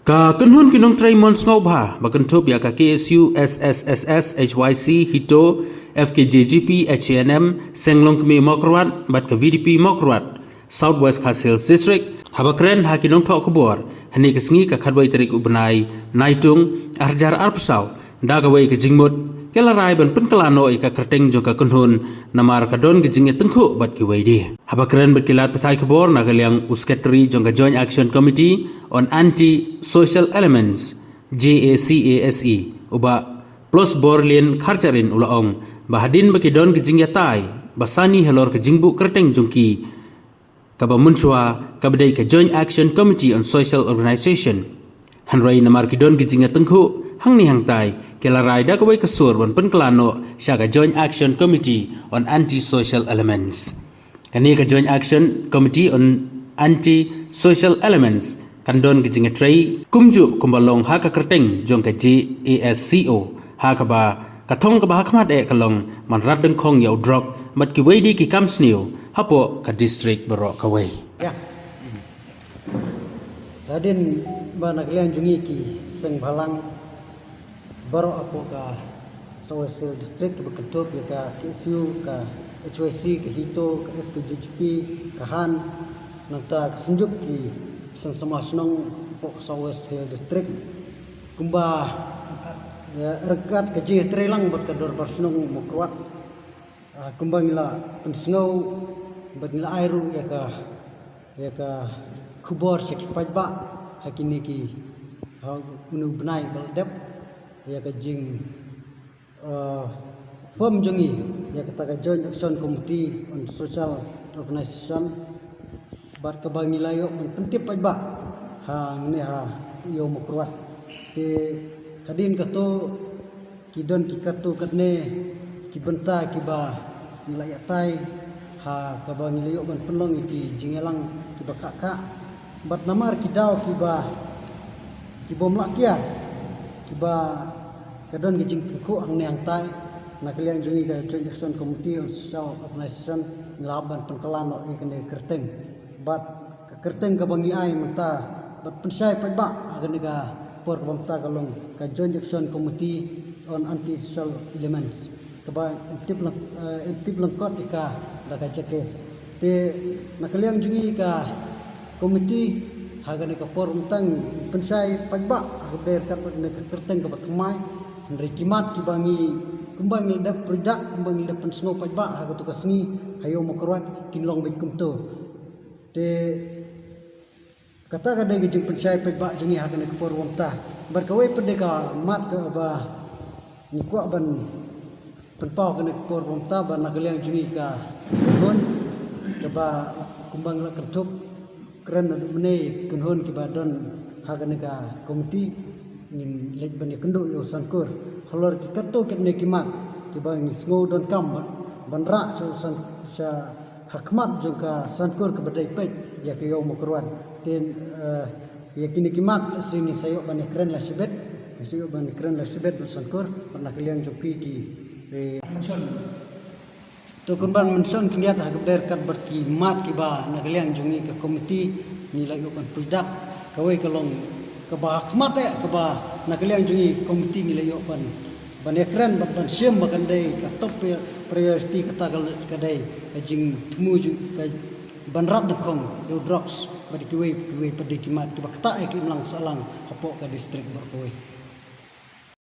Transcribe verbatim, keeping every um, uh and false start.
Ka kynhun ki nongtrei mon sngewbha ba kynthup ïa ka K S U, S S S S, H Y C, HITO, F K J G P, H A N M, Seng Longkmie Mawkyrwat bad ka V D P Mawkyrwat, South West Khasi Hills District, haba kren ha ki nongthoh khubor hynne ka sngi ka khatwei tarik u bnai Naitung, ar hajar arphew saw, da kawei ka jingmut, ki la rai ban pynkylla noh ïa ka kyrteng jong ka kynhun namar ka don ka jingïatyngkhuh bad kiwei de. Haba kren bad ki lad pathai khubor na ka liang u Secretary jong ka Joint Action Committee on Anti-Social Elements, J A C A S E, u Bah Plos Borlin Kharjarin, u la ong ba hadien ba ki don ka jingïatai ba sani halor ka jingbuh kyrteng jong ki, kaba mynshuwa kaba dei ka Joint Action Committee on Social Organization. Hynrei namar ki don ki jingïatyngkhuh hangne hangtai, ki la rai da kawei ka sur ban pynkylla noh sha ka Joint Action Committee on Anti-Social Elements. Kane ka Joint Action Committee on Anti-Social Elements kan don ka jingïatrei kumjuh kumba long ha ka kyrteng jong ka J A S C O, ha kaba ka thong kaba hakhmat eh ka long ban rat dyngkhong ïa u drok bad kiwei de ki kam sniew hapoh ka district baroh kawei. Ïa. Hadien ba na ka liang jong ngi ki seng bhalang baroh hapoh ka South West Hill District, kiba kynthup ïa ka K S U, ka H Y C, ka HITO, ka F K J G P, ka HAN, nangta ka Synjuk ki seng samla shnong hapoh ka South West Hill District. Kumba, ïa, ryngkat ka jingïatreilang bad ka Dorbar Shnong Mawkyrwat. Ah, kumba ngi la pynsngew bad ngi la ai ruh ïa ka, ïa ka khubor sha ki paidbah ha kine ki, ha une u bnai ba la dep, ïa ka jing, ah, form jong ngi ïa kata ka Joint Action Committee on Social Organization, bad kaba ngi la ïoh ban pyntip paidbah hangne ha Ïew Mawkyrwat. Te hadien kato ki don ki katto katne ki bynta kiba ngi la ïatai, ha kaba ngi la ïoh ban pynlong ïa ki jingïalang kiba kha kha. Bad namar ki daw kiba, ki bym lah kiar, kiba ka don ka jingtyngkhuh hangne hangtai, na ka liang jong ngi ka Joint Action Committee on Social Organization ngi la hap ban pynkylla noh ïa kane ka kyrteng. Bad ka kyrteng kaba ngi ai mynta bad pynshai paidbah ha kane ka por kaba mynta ka long ka Joint Action Committee on Anti-Social Elements, kaba yn tip lang, eh, yn tip lyngkot ïa ka da ka JACAS. Te na ka liang jong ngi ka committee ha kane ka por mynta ngi pynshai paidbah ha kaba dei ryngkat bad kane ka kyrteng kaba thymmai. Hynrei ki mat kiba ngi, kumba ngi la dep pyrdak, kumba ngi la dep pynsngew paidbah ha kato ka sngi ha Ïew Mawkyrwat, kin long beit kumto. Te kata ka dei ka jingpynshai paidbah jong ngi ha kane ka por ba mynta. Bad kawei pat de ka mat kaba ngi kwah ban pynpaw ha kane ka por ba mynta, ba na ka liang jong ngi ka kynhun kaba kumba ngi la kynthup, kren naduh mynne, kynhun kiba don ha kane ka committee, ngin leit ban ïakynduh ïa u Sankur halor ki katto katne ki mat kiba ngi sngew donkam ban, ban rah sha u San, sha ha khmat jong ka Sankur kaba dei peit ïa ka Ïew Mawkyrwat. Te, eh, ïa kine ki mat lehse ngin sa ïoh ban ïakren lashibit, ngin sa ïoh ban ïakren lashibit bad u Sankur, bad na ka liang jong phi ki, eh, To kumban mynshon khyndiat ha kaba dei ryngkat bad ki mat kiba na ka liang jong ngi ka komiti ngi la ïoh ban pyrdak. Kawei ka long kaba ha khmat eh, kaba na ka liang jong ngi ka komiti ngi la ïoh ban, ban ïakren bad ban shim ba kan dei ka top pri-, priority, kata ka, ka dei ka jingthmu jong ka ban rat nyngkong ïa u drugs bad kiwei kiwei pat de ki mat kiba ktah ïa ka imlang sahlang hapoh ka district baroh kawei.